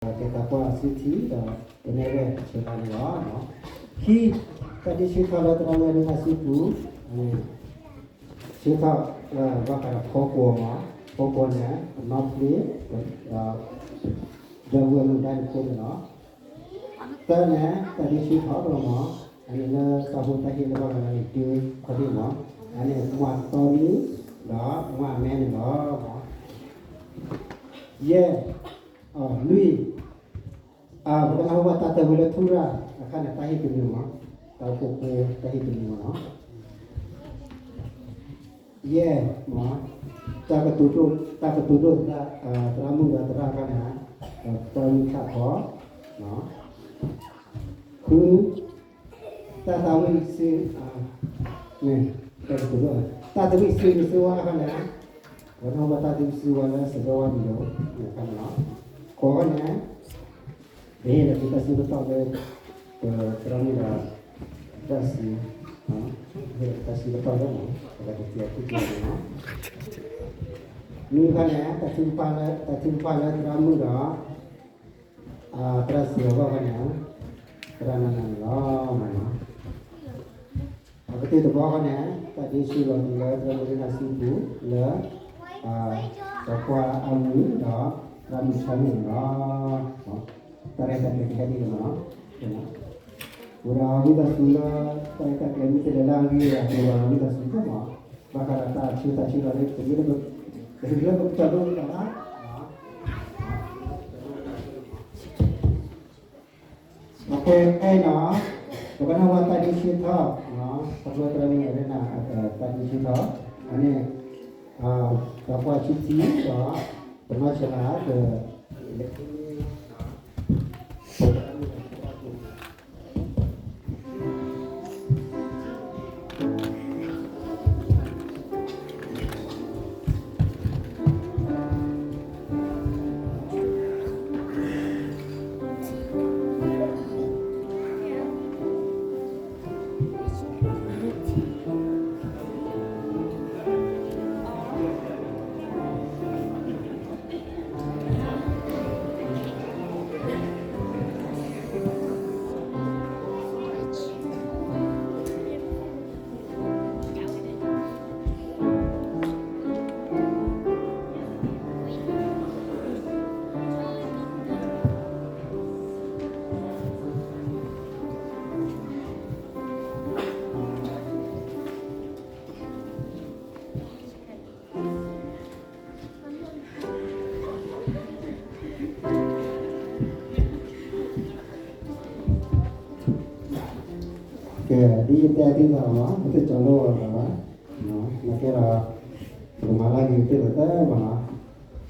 ကဲသးပှၢ်စုထံဒီး ပနဲၣ်ဝဲဆၢလၢန့ၣ်လီၤ. ခံ, တၢ်ဒုးဆၢထၢၣ်လၢသရၣ်မုၣ်အရ့နၢ်စုပူၤ, ဆၢထၢၣ်လၢဘၣ်ဃးဒီးဖီကွီၤမး, ဖီကွီၤန့ၣ် ပနီၣ်ဖျ့ ဒီပုၢ်ဝဲၢ်မုၣ်ဒါတခိၣ်န့ၣ်လီၤ. သၢန့ၣ် တၢ်ဒုးဆၢထၢၣ်ဒီးမး, အန့ၣ်လၢတၢ်ဖိတၢ်ဟ့ၣ်လၢဘၣ်ဃးလၢန့ၣ် ဒုးခီၣ်ထံးမး, အန့ၣ်မ့ၢ်တီနံဒီးမ့ၢ်အမဲန့ၣ်လီၤ. ယဲၢ်, လွံၢ်, ပကနၢ်ဟူဘၣ်တၢ်တဲဝဲလၢထူရၢ်အခါန့ၣ် တၢ်ဟ့ၣ်တမံၤမး, တၢ်အိၣ်ဖှိၣ်ဖိတၢ်ဟ့ၣ်တမံၤမးနီၤ. ယဲၢ်, တၢ်ကတိၤဒိၣ်, တၢ်ကတိၤဒိၣ်သရၣ်မုၣ်ဒီးသရၣ်အခါန့ၣ်, သရၣ်မုၣ်ခးခီ, ဃု, တၢ်သးဝံၣ်စု, တၢ်ကတိၤဒိၣ်, တၢ်သးဝံၣ်စုမုၢ်စုဝါအခါန့ၣ်, ပကနၢ်ဟူဘၣ်တၢ်သးဝံၣ်စုဝါလၢစံးဘၢဝါမံၤဒိၣ်အခါန့ၣ်လီၤ. ဃိးန့ၣ် ပဟ့ၣ်လီၤက့ၤတၢ်စံးပတီၢ်လၢ ပသရၣ်မုၣ်ဒီး တၢ်စံး, ဟ့ၣ်လီၤက့ၤတၢ်စံးပတီၢ်လၢ ပကတသံအီၤထူၣ်က့ၤန့ၣ်လီၤ. နွံခါန့ၣ် တၢ်ထုကဖၣ်လၢသရၣ်မုၣ်ဒီး သရၣ်စံးအဂီၢ်ခါန့ၣ် သရၣ်နၤနၤန့ၣ်လီၤ. အကတၢၢ်တဘီခါန့ၣ် တၢ်ဒုးဆူၣ်လီၤက့ၤလၢသရၣ်မုၣ်ရ့နၢ်စုပူၤလၢ သပှၢ်အမုၢ်ဒီး သရၣ်မုၣ်ဆီမုၣ်န့ၣ်လီၤ. တၢ်ရဲၣ်တၢ်ကျဲၤကဟဲဒ်န့ၣ်လီၤ. ဝံသးစူၤလၢ တၢ်ရဲၣ်တၢ်ကျဲၤမ့ၢ်တလဲၤလၢအဂ့ၤအကျိၤဘၣ် ဝံသးစူၤကမး, ဘၣ်ဃးဒီးတၢ်ဆူးတၢ်ဆူးလီၤန့ၣ် ပမ့ၢ်တပကစၢ်ဒိၣ်တၢ်ဘၣ် အဃိခဲအံၤနီၤ, ပကနၢ်ဟူဘၣ် တၢ်ဒုးဆၢထၢၣ်, ပှၤသရၣ်မုၣ်အရ့နၢ် တၢ်ဒုးဆၢထၢၣ်, အန့ၣ် သပှၢ်ဆူထံဒီး ပနီၢ်ဆဲးလၢ ကဲ ဒ်ယတဲသုလီၤမး ပတကၠီလိအီၤလီၤဘၣ်, နကဲဒီး ပကမၤလၢက့ၤသ့ၣ်လီၤသၢမးနီၤ,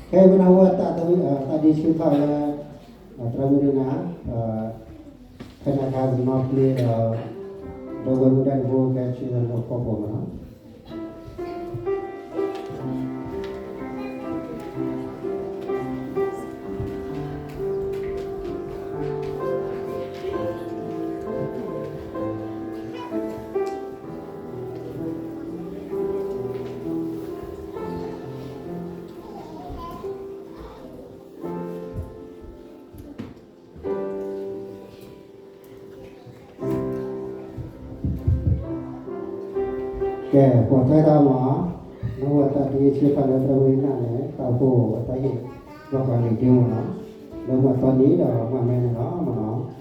ဖဲပနၢ်ဟူတၢ်သးဝံၣ် တၢ်ဒုးဆၢထၢၣ်လၢ သရၣ်မုၣ်ရ့နၢ် ဖဲန့ၣ်အခါ ပနီၣ်ဖျ့ဒီး ဒီပုၢ်ဝဲၢ်မုၣ်ဒါတဘိ ကဲဆူညါန့ၣ် ဖီကွီၤမးနီၤ. ကဲ ပိာ်ထွဲတၢ်မး, နဝဲတၢ်ဒုးဆၢထၢၣ်လၢသရၣ်မုၣ်ရ့နၢ်န့ၣ် တၢ်အိၣ်ဖှိၣ်အတၢ်ဟ့ၣ် ဘၣ်ဃးန့ၣ်ဒုးမးနီၤ, လၢမုၢ်တီနံၤဒီးမုၢ်အမဲန့ၣ်လီၤမးနီၤ.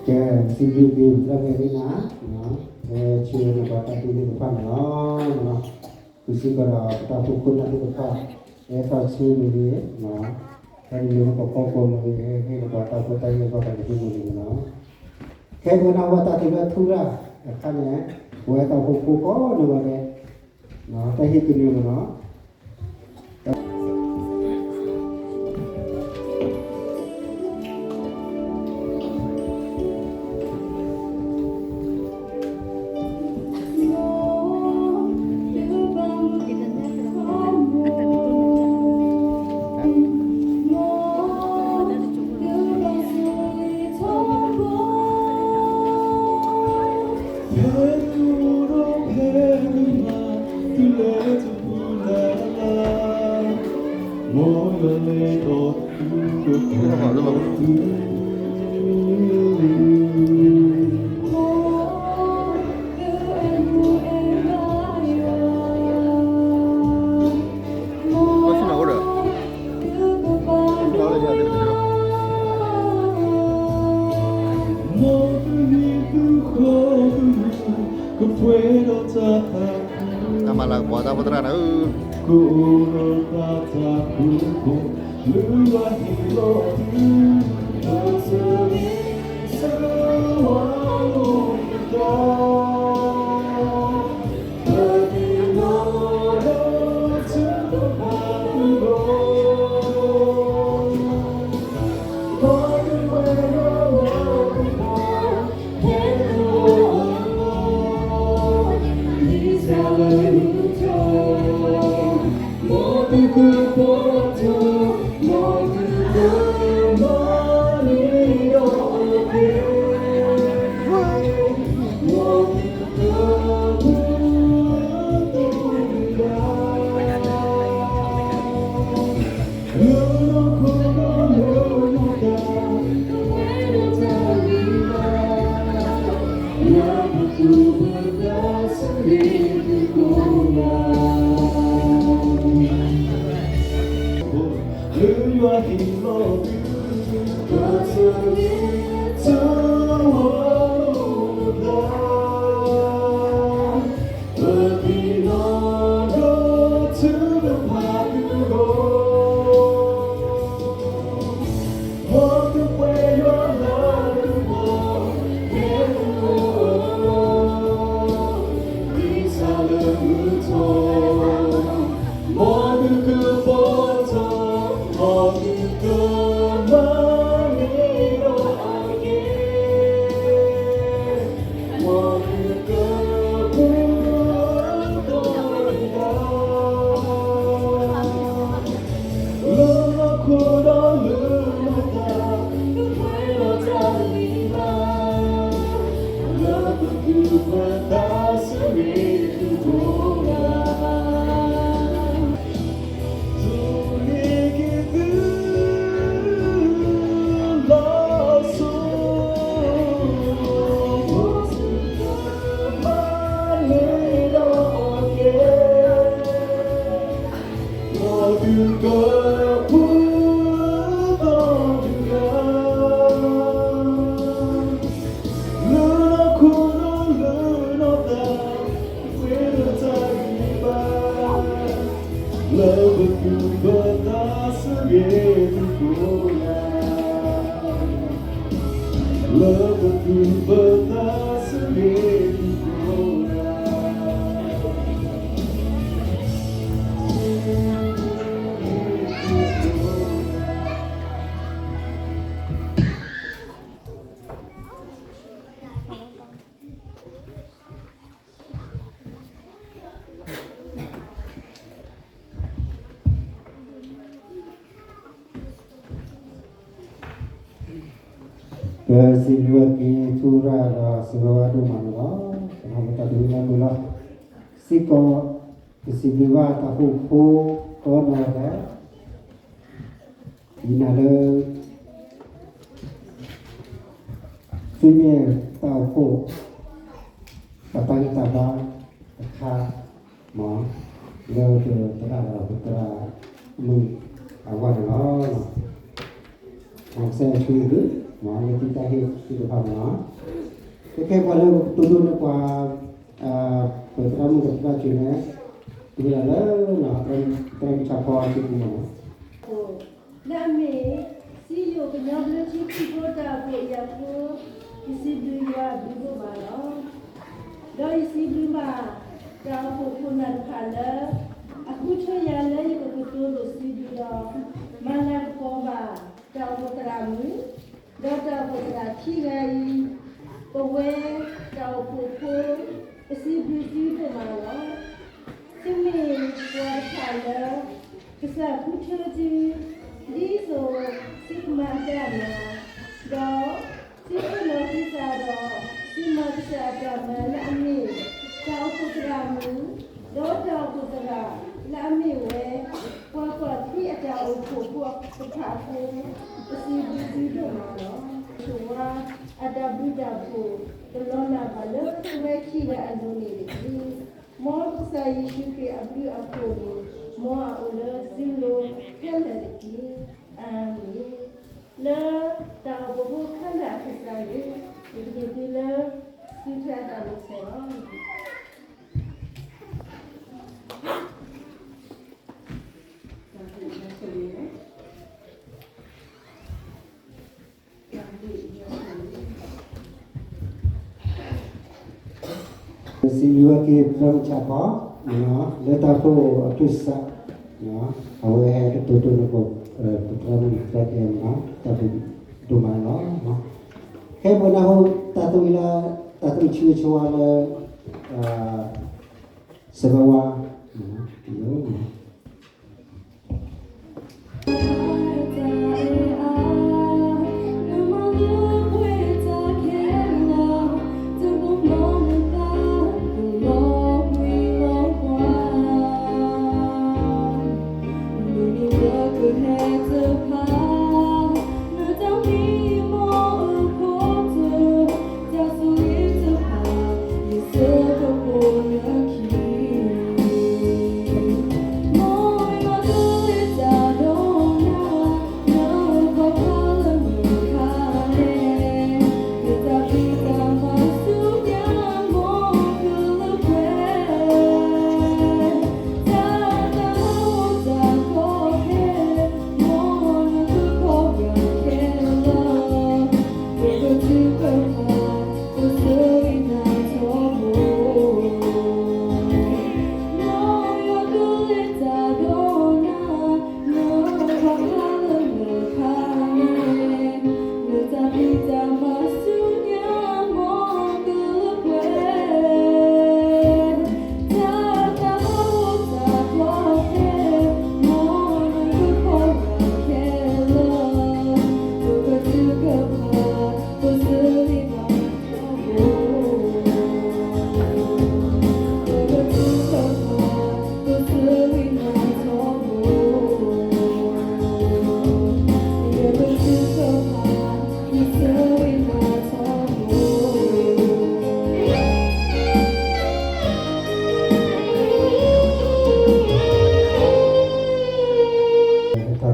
ကဲ စံးဘျုးက့ၤသရၣ်မုၣ်ရ့နၢ်, ဖဲဆူနပှၤတၢ်ဒုးသ့ၣ်တဖၣ်န့ၣ်လီၤ. ပစံးကဒီးပတၢ်အိၣ်ဖှိၣ်ခိၣ်နၢ်သ့ၣ်တဖၣ် ဟဲထီၣ်ဆူမ့ၢ်ဂ့ၤ, ဟဲနုာ်လၢပဖီခိၣ်မ့ၢ်ဂ့ၤ, ဟဲဟ့ၣ်နပှၤတၢ်အိၣ်ဖှိၣ်တၢ်ဟ့ၣ်ဂံၢ်ဟ့ၣ်ဘါမ့ၢ်ဂ့ၤန့ၣ်လီၤ. ခဲအံၤပနၢ်ဟူဘၣ်တၢ်သံလၢထူရၢ်အခါန့ၣ်, ပဝဲတၢ်အိၣ်ဖှိၣ်ဖိကိးဂၤဒဲး တၢ်ဟ့ၣ်ကနၢမ့ၢ်နီၤ. တၢ်မၤလၤကပီၤတၢ်ဖိသရၣ်န့ၣ်ဧၢ.ပစံးဘျုးဘၣ်က့ၤ ထူရၢ်ဒီးစံးဘျုးဘၣ်ဒိၣ်မးန့ၣ်လီၤ. ပဟဲမၤတၢ်ဒုးလၢမုာ်လီၤ. စ့ၢ်ကီး ပစံးဘျုးဘၣ်တၢ်အိၣ်ဖှိၣ်ကိးနီၢ်ဂၤဒဲး ဒ်နၤလၢ သုမ့ၢ်တၢ်အိၣ်ဖှိၣ် ပတၢ်ဂံၢ်တၢ်ဘါတခါ မ် လၢပသရၣ်ဒီးပသရၣ်မုၣ်အဂီၢ်န့ၣ်လီၤ. မ်ကစၢ်ယွၤဆိၣ်ဂ့ၤသု မ်လၢသုတၢ်ဟ့ၣ်သ့ၣ်တဖၣ်န့ၣ်လီၤ. ကဲခဲပှၤလၢပကတိၤဒိၣ်န့ၢ်ပှၤ ပသရၣ်မုၣ်ဒီးသရၣ်စူၤန့ၣ် တုၤလၢ သရၣ်မုၣ်ဆၣ်ဖီစ့ၢ်ကီးမ့ၢ် လၢအမ့ၢ် စံယိၣ်ကညီဘျၢထံခရံာ်ဖိတၢ်အိၣ်ဖှိၣ်အံၤအဃိ ယစံးဘျုးယွၤအဘျုးဒိၣ်မးလီၤ. ဒီးယစံးဘျုးဘၣ် တၢ်အိၣ်ဖှိၣ်ဖိနၢ်တဖၣ်လၢ အဃုထၢယၤလၢယကကတိၤလိာ်စံးဘျုးဒီး မၤလၤကပီၤဘၣ် တၢ်အိၣ်ဖှိၣ်သရၣ်မုၣ် ဒီးတၢ်အိၣ်ဖှိၣ်သရၣ်ခံဂၤအံၤ ပဝဲတၢ်အိၣ်ဖှိၣ်ဖိ ပစံးဘျုးသုဒိၣ်မးလီၤ. သုမ့ၢ်ပှၤတဖၣ်လၢ ကစၢ်ဃုထၢသု ဒ်သိးသုကမၤအတၢ်မၤ ဒီး သုဃ့လီၤသုသးဒီး သုမၤကစၢ်အတၢ်မၤလၢအမ့ၢ် တၢ်အိၣ်ဖှိၣ်သရၣ်မုၣ် ဒီးတၢ်အိၣ်ဖှိၣ်သရၣ်လၢအမ့ၢ်ဝဲ ပှၤကွၢ်ထွဲအတၢ်အိၣ်ဖှိၣ်ဖိတဖၣ်အဃိ ပစံးဘျုးသုဒိၣ်မးလီၤ. ယွၤအတၢ်ဘျုးတၢ်ဖှိၣ် ကလီၤနၤဘၣ်လၢသုဝဲခံဂၤအလိၤန့ၣ်တက့ၢ်. မ်ကစၢ်ယ့ၣ်ၡူးခရံာ်အဘျုးအဖှိၣ်န့ၣ် မ်အအိၣ်လၢသုလိၤခဲလၢာ်တက့ၢ်. အၤမ့ၣ်. လၢတၢ်အိၣ်ဖှိၣ်ဖိခဲလၢာ်အကစၢ်န့ၣ် ယကဟ့ၣ်သုလၢ သုတၢ်သးမုာ်ဆဲးလီၤ. စံးဘျုးဘၣ်က့ၤပသရၣ်မုၣ်ဆၣ်ခီ လၢတၢ်အိၣ်ဖှိၣ်အကလုၢ်စး အဝဲဟဲကတိၤဒိၣ်န့ၢ်ပ ပသရၣ်မုၣ်သရၣ်ကဲမနီၤ တၢ်ဘျုးဒိၣ်မးန့ၣ်လီၤ. ခဲအံၤပနၢ်ဟူတၢ်သးဝံၣ်လၢ တၢ်သးဝံၣ်ဆၢဂ့ၤဆၢဝါလၢ စကဝါ တၢ်သးဝံၣ်ကွၢ်တၢ်အုၣ်ဆံးဆံးဝါ လၢပသရၣ်တၢ်မုၣ်တၢ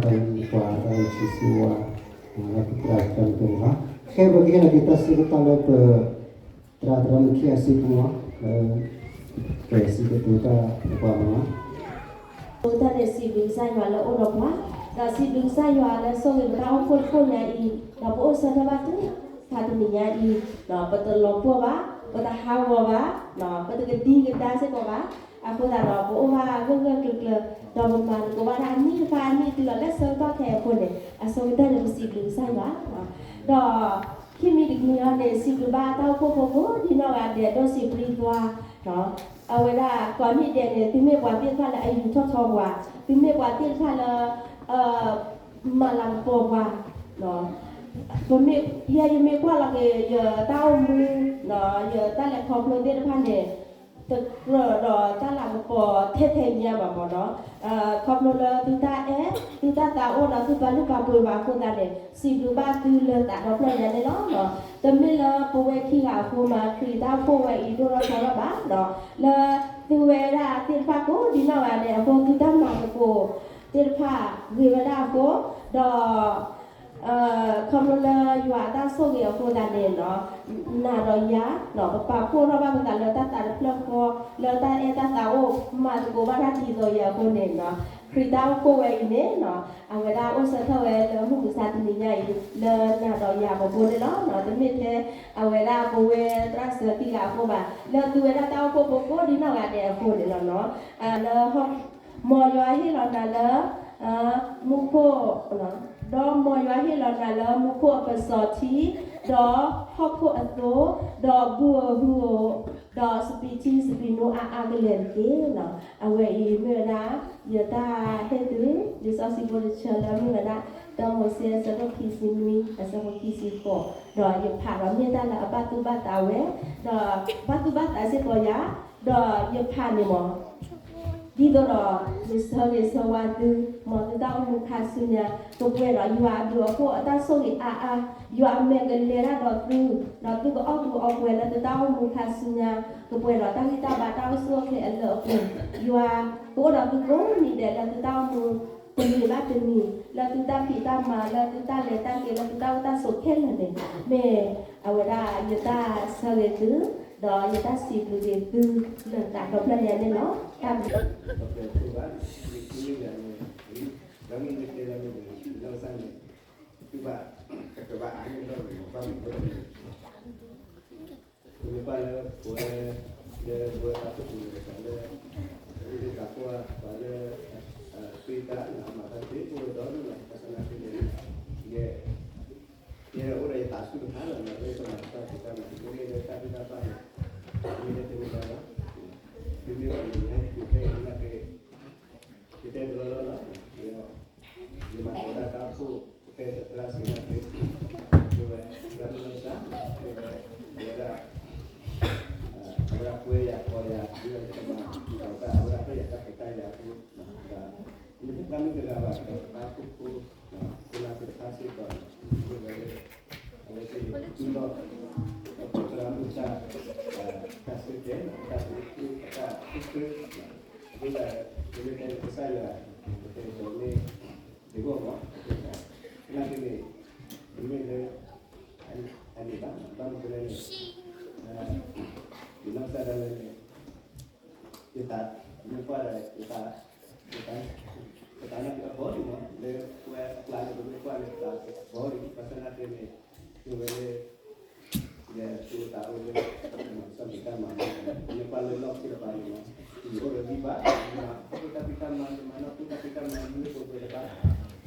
်နီၤ, ခဲအံၤပကဟ့ၣ်လီၤက့ၤတၢ်စံးကတၢၢ်လၢပ သရၣ်သရၣ်မုၣ်ခံဂၤစံးပူၤလီၤ, လၢ ကစံးကတိၤတၢ်ပှၤမနီၤ. အဃိသတးန့ၣ် စံးဘျုးကစၢ်ယွၤလၢအအိၣ်ဒီးပှၤ, ဒီးစံးဘျုးကစၢ်ယွၤလၢဆိၣ်ဂ့ၤပတၢ်အိၣ်ဖှိၣ်တဖှိၣ်ညါအံၤ, ဒီးပအိၣ်ဆၢထၢၣ်ဘၣ်သ့ၣ် ဖးတနံၤညါအံၤ, ပတလီၤပှီၢ်ဘၣ်, ပတဟးဂီၤဘၣ်, ပတကဒံကဒါစ့ၢ်ကီးဘၣ်, အဃိသတးဒီး ပအိၣ်ဘၣ်ဂၢၢ်ဂၢၢ်ကျၢၤကျၢၤ, ဒီးပမၤသကိးဘၣ်တၢ်အနံၣ်တဖၣ်အနံၣ်တုၤလီၤလၢဆၢကတီၢ်ခဲအံၤအဃိန့ၣ်, အဆိကတၢၢ်န့ၣ် ပစံးဘျုးကစၢ်ယွၤ, ဒီး ခံမံၤတမံၤအံၤန့ၣ် စံးဘျုးဘၣ်တၢ်အိၣ်ဖှိၣ်ဖိကိးဒ်နီၢ်ဂၤဒဲး ဒီးစံးဘျုးပှၤ, အဝဲဒၣ်ကိးနံၣ်ဒဲးန့ၣ် သုမ့ၢ်ပှၤသ့ၣ်တဖၣ်လၢအယူးထီၣ်ထီပှၤ, သုမ့ၢ်ပှၤသ့ၣ်တဖၣ်လၢ မၤလၤကပီၤပှၤ, ပမ့ၢ်ယဲယမ့ၢ်ကွၢ်လီၤက့ၤ ယတၢ်အိၣ်မူ, ယတၢ်လဲၤခီဖျိသ့ၣ်တဖၣ်န့ၣ် တကြၢးဒီးတၢ်လၤကပီၤထဲထဲညါဘၣ်မနီၤ, ခီဖျိလၢသုတၢ်အဲၣ် သုတၢ်သးအိၣ်ဒီးသုပာ်လုၢ်ပာ်ပှ့ၤဘၣ်အဃိသတးန့ၣ် စံးဘျုးဘၣ်သုလၢသးဒီဖျၢၣ်ညါန့ၣ်လီၤ. တမ့ၢ်လၢပဝဲခံဂၤအဃိမး ခရံာ်တၢ်အိၣ်ဖှိၣ်ဝဲအံၤဒိၣ်ထီၣ်ထီထီၣ်ဘၣ်, လၢသုဝဲဒၣ်သ့ၣ်တဖၣ်ကိးဒ်နီၢ်ဂၤဒဲးအဃိ သုတၢ်မၤသကိးသ့ၣ်တဖၣ်ဂ့ၤဝဲဒၣ်အဃိ, ဒီး ခီဖျိလၢယွၤအတၢ်ဆိၣ်ဂ့ၤအဃိသတးန့ၣ်နီၤ, နၤဒီးယၤနီၤ ပပာ်ဖှိၣ်ထီၣ်ဘၣ်ပသးလၢတၢ်သးတဖျၢၣ်ဃီ, လၢတၢ်အဲၣ်တၢ်သးအိၣ် မၤသကိးဘၣ်တၢ်ဒ်သိးယၤအဃိန့ၣ်နီၤ, ခရံာ်တၢ်အိၣ်ဖှိၣ်ဝဲအံၤန့ၣ်နီၤ, အဝဲဒၣ်အိၣ်ဆၢထၢၣ်ဝဲလၢမုၢ်မဆါတနံၤညါအံၤ လၢနၤဒီးယၤပဖိန့ၣ်လီၤ. တမ့ၢ်ထဲအဝဲဒၣ်ပဝဲသရၣ်စၢၤခံဂၤအဃိဘၣ်, လၢသုဝဲဒၣ်တၢ်အိၣ်ဖှိၣ်ဖိကိးဒ်နီၢ်ဂၤဒဲးအဃိန့ၣ်လီၤနီၤ. လၢ မ်ယွၤဟ့ၣ်လီၤနၤလၢ မူခိၣ်, ဒီးမ်ယွၤဟ့ၣ်လီၤနၤလၢမူခိၣ်အပစီၤထံ, ဒီးဟီၣ်ခိၣ်အသိ, ဒီးဘူၣ်အဟူးဧိၤ, ဒီးစပံးထံစပံးနိအါအါကလဲာ်တက့ၢ်. အဝဲအံၤမ့ၢ်ဝဲဒၣ် ယတၢ်ဟ့ၣ်သု လံာ်စီဆှံဖိတဆၢလၢမ့ၢ်ဝဲဒၣ် တၢမိၤၡ့အဆၢဒိၣ်ခံဆံနွံ အဆၢဖိခံဆံဃိး, ဒီးယဖးဒီးမ့ၢ်တၢ်လၢအဘၣ်သူၣ်ဘၣ်သးဝဲ, ဒီးဘၣ်သူၣ်ဘၣ်သးစ့ၢ်ကီးယၤ, ဒီးယဖးန့ၣ်မး ဒ်သိးဒီး ယဆၢဂ့ၤဆၢဝါသု, မ်သုတၢ်အိၣ်မူခါဆူညါ ကပှဲၤဒီးယွၤအဘျုးအဖှိၣ်အတၢ်ဆိၣ်ဂ့ၤအါအါ, ယွၤအမဲာ်ကလဲၤတၢ်ဒီးသု, ဒီးသုကအိၣ်မူအိၣ်ပှဲၤလၢသုတၢ်အိၣ်မူခါဆူညါ, ကပှဲၤဒီးတၢ်ဂံၢ်တၢ်ဘါတၢ်အိၣ်ဆူၣ်အိၣ်ချ့အလၢအပှဲၤ, ယွၤကအိၣ်ဒီးသုကိးနံၤဒဲးလၢသုတၢ်အိၣ်မူ တနံၤဘၣ်တနံၤ, လၢသုတၢ်ဖံးတၢ်မၤ, လၢသုတၢ်လဲၤတၢ်က့ၤ, လၢသုတၢ်အိၣ်တၢ်ဆိးခဲလၢာ်န့ၣ်, မ့ၢ်အဝဲဒၣ်ယတၢ်ဆၢဂ့ၤသု, ဒီးယတၢ်စံးဘျုးက့ၤသု လၢတၢ်ဒီဖျၢၣ်ညါန့ၣ်လီၤ. တၢ်ဘျုး သုဘၣ်ကကဘၣ်အါန့ၢ်လီၤန့ၣ် ဘၣ်မုာ်ဘၣ်မုာ်န့ၣ် ပမ့ၢ်ကွၢ်လၢပဝဲ လၢပဝဲတၢ်သူၣ်ပူၤသးလၢ ပဝဲသးပှၢ်ပှၤလၢ သုတၢ်မၤတၢ်သ့ ပဝဲဒီဒူၣ်လီၤ ဘၣ်ဆၣ်သနာ်က့န့ၣ် ယဲ ယဲအိၣ်ဒီးယသးဆူၣ်တခါလီၤ လၢယကမၤတၢ်ဖံးတၢ်မၤ မ့မ့ၢ်လၢတၢ်ဖံးတၢ်မၤန့ၣ် မ့ၢ်လၢတမ့ၢ်ဘၣ်လီၤ မ့မ့ၢ်ဘၣ်န့ၣ် ယဟဲက့ၤဖဲအံၤသနာ်က့ ယတဲတလီလီလီၤ ယမၤသကိးတၢ်တၢ်အိၣ်ဖှိၣ် ကတဲသရၣ်စံးနာ်က့ ဝဲ သရၣ်မုၢ်လၢ်စၢ် ဝဲ ဝဲဒၣ် အဝဲဒၣ်ကွဲယၤဃီယၤ ဒ်သိးယကမၤ အဝဲဒၣ်ဖဲယၤတၢ်ခွဲးတၢ်ယာ်အဃိ ဒီး မ့ၢ်တၢ်မ့ၢ်တဂၤဘၣ် ဒီးတၢ်အိၣ်ဖှိၣ်ဖိ ခိၣ်နၢ်သ့ၣ်တဖၣ်စ့ၢ်ကီး ဝဲ အဝဲသ့ၣ်န့ၣ် တုၤလီၤ သရၣ်မုၢ်စၢ် တၢ်ဆၢတဲာ် တၢ်အိၣ်ဖှိၣ် တၢ်အိၣ်ဖှိၣ် အဃိသတး ပမ့ၢ်တဲန့ၣ် ကစၢ်ယွၤ ပတဲဒီးမ့ၢ် ဒ်သိးမ့ၢ် သနာ်က့န့ၣ် ပမ့ၢ်လၢ အန့ၣ်ဘၣ် ဘၣ်မနုၤလဲၣ်န့ၣ် ယနီၢ်ကစၢ်ဒၣ်လဲာ်န့ၣ် ယသး မ့ၢ်ကွၢ်ဒီး ယသး ယသး ယသးနာ်က့အဘီဒံးမး လၢပဝဲအကျါန့ၣ် ပမ့ၢ်ကွၢ်န့ၣ် ယသးအဘီဒံး ဘၣ်ဆၣ်သနာ်က့န့ၣ် ယဝဲလၢ ယသူၣ်သးအိၣ်လၢ စီၤမံၤတၢ်မၤ မ့ၢ်ကွၢ်လၢလီၢ်ခံတဖၣ်န့ၣ်မး ယအိၣ်ဒီးဂံၢ်ဘါ ယမၤအီၣ်တၢ်ဖံးတၢ်မၤ ယမၤနီၢ်ခိတၢ်ဖံးတၢ်မၤ မ့ၢ်ပှဲၤပှဲၤတဖၣ်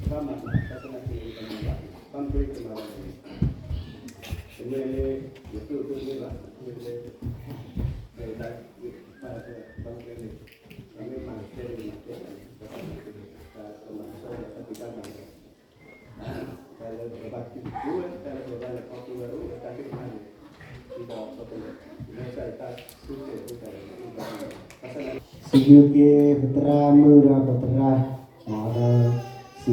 ဘၣ်မၤ ဘၣ်ဆၣ်သနာ်က့ ယတမၤဘၣ် ဘၣ်မနုၤယတမၤဘၣ်န့ၣ် တမ့ၢ်လၢ ယသိၣ်သိၣ်မ့ၢ်ဘၣ် မ့ၢ်လၢ တၢ် ဘၣ်မနုၤလဲၣ် မ့ၢ်မၤ တၢ်မၤ တၢ်မၤ တၢ်ဖံးတၢ်မၤ စံးဘျုးက့ၤပသရၣ်မုၣ်ဒီးပသရၣ် ဒီးစံးက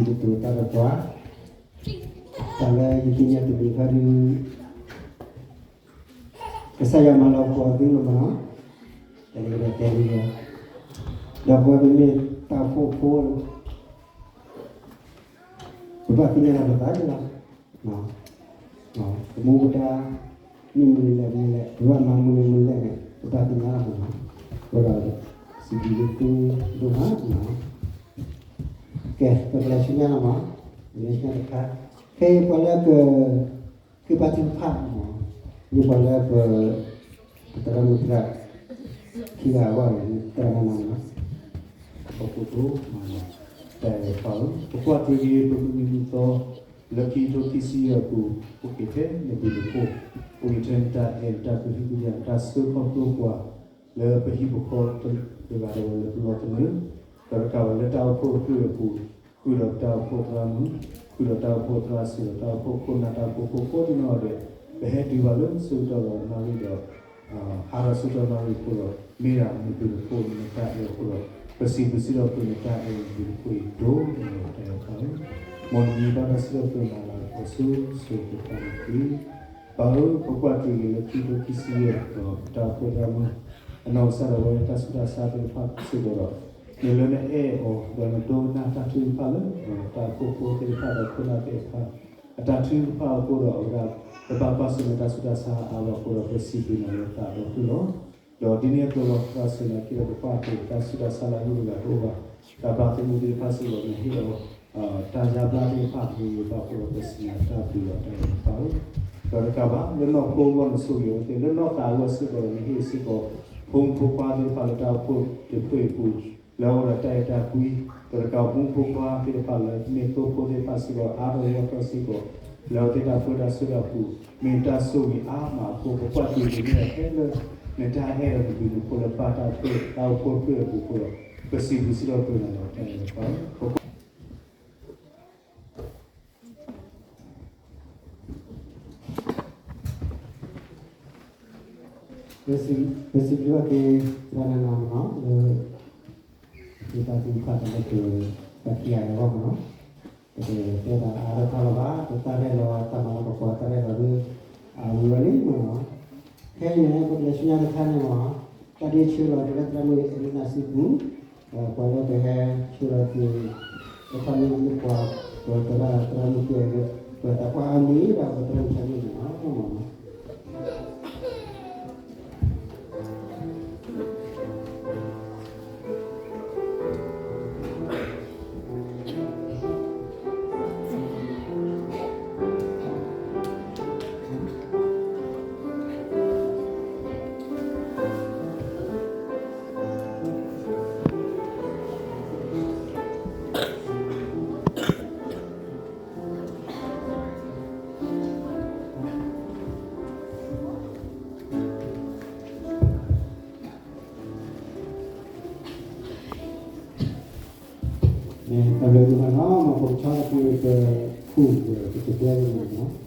တိၤတၢ်ဒီးပှၤ တၢ်လၢယသ့ၣ်ညါတမံၤခါဒုး ကစၢ်ယွၤမၤလၤကပီၤသုလီၤမးနီၤ တၢ်လၢကတဲလံ ဒီးပဝဲပမ့ၢ်တၢ်အိၣ်ဖှိၣ်ဖိ ပဘၣ်သ့ၣ်ညါလီၤပသးန့ၣ်လီၤ. ပမူပဒါ မ့ၢ်မနုၤလဲၣ်မနုၤလဲၣ် ပဘၣ်မၤမနုၤမနုၤလဲၣ်န့ၣ် ပဘၣ်သ့ၣ်ညါလီၤမးနီၤ အဃိဒီး စံးဘျုးသုဒိၣ်မးနီၤ ကဲ ပကလဲၤဆူညါလီၤမး ပလဲၤဆူညါတခါ ခဲအံၤပှၤလၢက ဃ့ဘါထုကဖၣ်မး မ့ၢ်ပှၤလၢပ ပသရၣ်မုၣ်သရၣ် ခံဂၤအဂီၢ်န့ၣ် သရၣ်မုၣ်နီၤ အခိၣ်ဒိၣ်မး တၢ်အဲၣ်ဖးဧၢ ပကွၢ်က့ၤဂ့ၤ ပမုၢ်နံၤမုၢ်သီ လၢခံကထိခံဆံယဲၢ်အပူၤ အိၣ်က့ၤထဲနဘျုးနဖှိၣ် အိၣ်က့ၤထဲနတၢ်အဲၣ် နတၢ်ကဟုကယာ် နတၢ်ဆှၢခီဖျိပှၤ လၢပဟံၣ်ပဃီတဂၤဒီးလၢပလီၢ်ပလၢ ဒီးတကးဘၣ်လၢတၢ်အိၣ်ဖှိၣ်အဖုၣ်အပူၤ ဃုာ်ဒီးပတၢ်အိၣ်ဖှိၣ်သရၣ်မုၣ် ဃုာ်ဒီးတၢ်အိၣ်ဖှိၣ်သရၣ်စၢၤဒီးတၢ်အိၣ်ဖှိၣ်ခိၣ်နၢ်တၢ်အိၣ်ဖှိၣ်ဖိကိးဒ်နီၢ်ဂၤဒဲး ပဟဲတုၤဘၣ်လၢဆၢကတီၢ်လီၤနၣ်ရံၣ်ဒီး ဟးထီၣ်ဆၢကတီၢ်နၣ်ရံၣ်အဃိဒီး မ့ၢ်ဒၣ်နဘျုးနဖှိၣ်နတၢ်အဲၣ်အဃိဒီး ပစံးဘျုးစံးထီၣ်ပတြၢၤနတၢ်အဲၣ်နဘျုးနဖှိၣ်အံၤဒိၣ်န့ၣ်တၢ်အဲၣ်တဖၣ်လီၤ. မ်နမံၤဘၣ်တၢ်စံးထီၣ်ပတြၢၤနၤလၢအဆိ ဆိၣ်ဂ့ၤပၢ်နၤတက့ၢ်. ပၢ်ဧၢ ပကွၢ်က့ၤဂ့ၤလၢခံကထိခံဆံယဲၢ်ဒီးပတၢ်အိၣ်ဖှိၣ်သရၣ်မုၣ် အနီၢ်ကစၢ်ဒၣ်ဝဲတၢ်ဆူးတၢ်ဆါသ့ၣ်တဖၣ်စ့ၢ်ကီးဒီး မ့ၢ်လၢနအဲၣ်အီၤဒီးနဒိကနၣ်တၢ်ထုကဖၣ်လၢ တၢ်အိၣ်ဖှိၣ်ဖိသ့ၣ်တဖၣ်ဒီးခိၣ်နၢ်သ့ၣ်တဖၣ် အတၢ်ထုကဖၣ်အဃိဒီး အဝဲဒၣ် ပဘၣ်ကွၢ်ဆၢၣ်မဲာ်တၢ်ဆူးတၢ်ဆါအါဘၣ်အဃိဒီး ပစံးဘျုးနၤလၢသးဒီဖုၣ်လီၤ. ဒီးဒ်န့ၣ်အသိးလီၤ ကွၢ်ဆၢၣ်မဲာ်က့ၤဒီး ပကွၢ်က့ၤ တၢ်ဆူးတၢ်ဆါလၢအဂုၤအဂၤတအိၣ်ဘၣ်, တၢ်ဘၣ်သဂၢၢ်သ့ၣ်တဖၣ်စ့ၢ်ကီး နဟ့ၣ်အီၤ တၢ်ယါဘျါသ့ၣ်တဖၣ်အဂ့ၤအဘၣ်အဃိဒီး ပစံးနၤတၢ်ဘျုးဒီးတၢ်အဲၣ်တဖၣ်လီၤ. ဒီးတကးဘၣ် လၢနီၢ်ခိအဂီၢ်နဆိၣ်ဂ့ၤအဝဲသ့ၣ်, လၢနီၢ်သးအဂီၢ်စ့ၢ်ကီးဒီး နဟ့ၣ်စ့ၢ်ကီး ဖိမုၣ်ဖိခွါသ့ၣ်တဖၣ်လၢတၢ်အိၣ်ဖှိၣ်တဖုအံၤအပူၤ လၢအအိၣ်ဒီးတၢ်အဲၣ်တၢ်ကွံ, ဒီးတကးဘၣ် ဖိမုၣ်ဖိခွါသ့ၣ်တဖၣ်လၢမ့ၢ်သိဖိသ့ၣ်တဖၣ်စ့ၢ်ကီး အါထီၣ်ဂီၢ်ထီၣ်စ့ၢ်ကီး လၢအဝဲသ့ၣ်တၢ်ပၢတၢ်ဆှၢတၢ်ပူၤ မ့ၢ်တၢ်ဆိၣ်ဂ့ၤအါမးအဃိ ပကွၢ်က့ၤက့ၤန့ၢ်အီၤဖဲလၢ နတၢ်အဲၣ်ဒီးနဘျုးနဖှိၣ်လၢပၢ်တၢ်အိၣ်ဖှိၣ် တၢ်အိၣ်ဖှိၣ်တဖုအံၤအပူၤအဃိဒီး ပစံးဘျုးစ့ၢ်ကီးနၤလီၤ. ပစံးဘျုးဘၣ်က့ၤ ပှၤနၤနၤမနီၤ လၢ ယတၢ်သံကွၢ်တၢ်လၢပ ပထံၣ်အါအဂီၢ်မနီၤ, ပတတဲတၢ်အါတခါလၢၤဘၣ်, ပတၢ်ရဲၣ်လီၤတၢ်မၤလၤကပီၤ တၢ်ရဲၣ်လီၤလၢ အဝံၤဝဲလံမနီၤ. ခဲအံၤန့ၣ် ပကလဲၤဆူညါတခါန့ၣ်မနီၤ, တၢ်ဒ့ဆၢလီၤက့ၤလၢသရၣ်မုၣ်အ့လံနၢ်စုပူၤ, ပှၤလၢပဟဲဆှၢလီၤက့ၤ ပထါမ့ၢ်ပှၤ ပသရၣ်သရၣ်မုၣ်ကဲ ပသးပှၢ်အါမံၤဒီးပသရၣ်မုၣ်ထါမ့ၢ်န့ၣ်လီၤ. တၢ်ဘျုးဒိၣ်မးလီၤ, မ်ပကဆီတၢ်ပူၤ ပခူၣ်ပတဘျီန့ၣ်လီၤ.